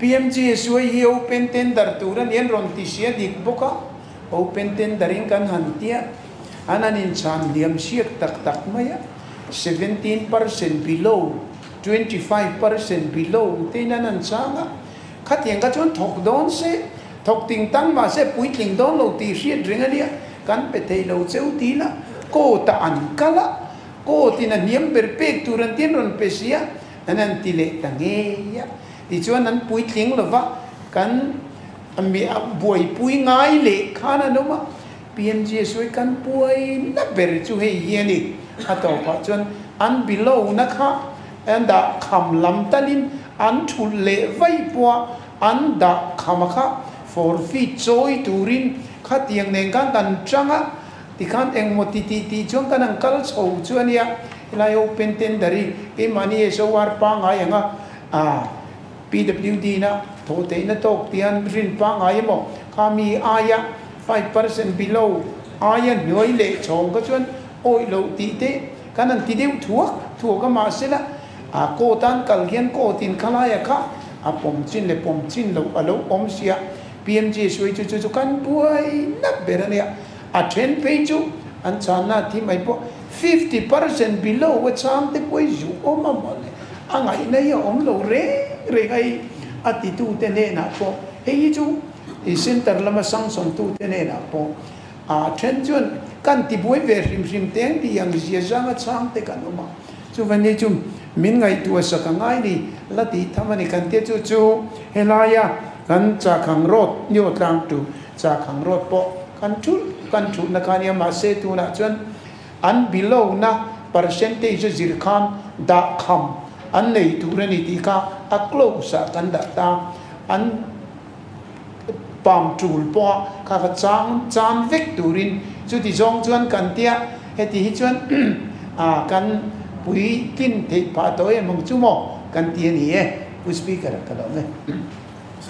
PMGSY hi open tender tur a ni an rawn ti sia dik bawk a, open tender in kan han tia an han inchhan hliam siak tak tak mai a, 17% below, 25% below te in an han chang a, khatiang kha chuan thawk dawn se, thawk ting tang mah se puitling dawn lo tih hriat reng a nia, kan pe thei lo cheu ti ila court ah an kal a, court in a hniam ber pek tur an tin rawn pe sia, An han ti leh ta ngei a. Tichuan an puitling lova kan mi buaipui ngai leh khan an awm a. PMGSY kan puaina ber chu hei hi a ni. A tawpah chuan an below na kha an dah kham lam talin an thulh leh vai pawha an dah kham a kha forfeit chawi turin khatiang nen khan kan tang a. Tikhan engmaw ti tih tih chuan kan han kal chho chu a nia, helai open tender hi keimahni SOR pangngai anga PWD na thawh theihna tawk tian rin pangngai emaw kha mi aia 5% below aia hnuai leh chhawng kha chuan awih loh tih te kan han ti deuh thuak thuak a mahsela court an kal hian court in khalaia kha a pawm chin leh pawm chin loh a lo awm sia. PMG suai chu chu chu kan buai nap ber a nia. A then phei chu an chhanna thi mai pawh 50% below a chhang te pawh hi zu awm a mawle. A ngaihna hi a awm lo reng reng a hi a titu te hnenah pawh hei hi chu i center lama sanction tu te hnenah pawh a then chuan kan ti buai ve hrim hrim teng tih ang zia zanga chhang te kan awm a. Chuvang hi chu min ngaihtuah sak a ngai ni la tih tham a ni kan tia chu chu helaia kan Chakhang Road nio tlang tu Chakhang Road pawh kan thulh kan thulhna kha nia mahse tunah chuan an below na percentage a zir khan dah kham an nei tur a ni tih kha a close ah kan dah ta an pam tul pawha kha kha chang chan vek turin chuti zawng chuan kan tia heti hi chuan ah kan puitlin theih phah tawh em ang chu maw kan ti a ni e Pu Speaker ka lo nge.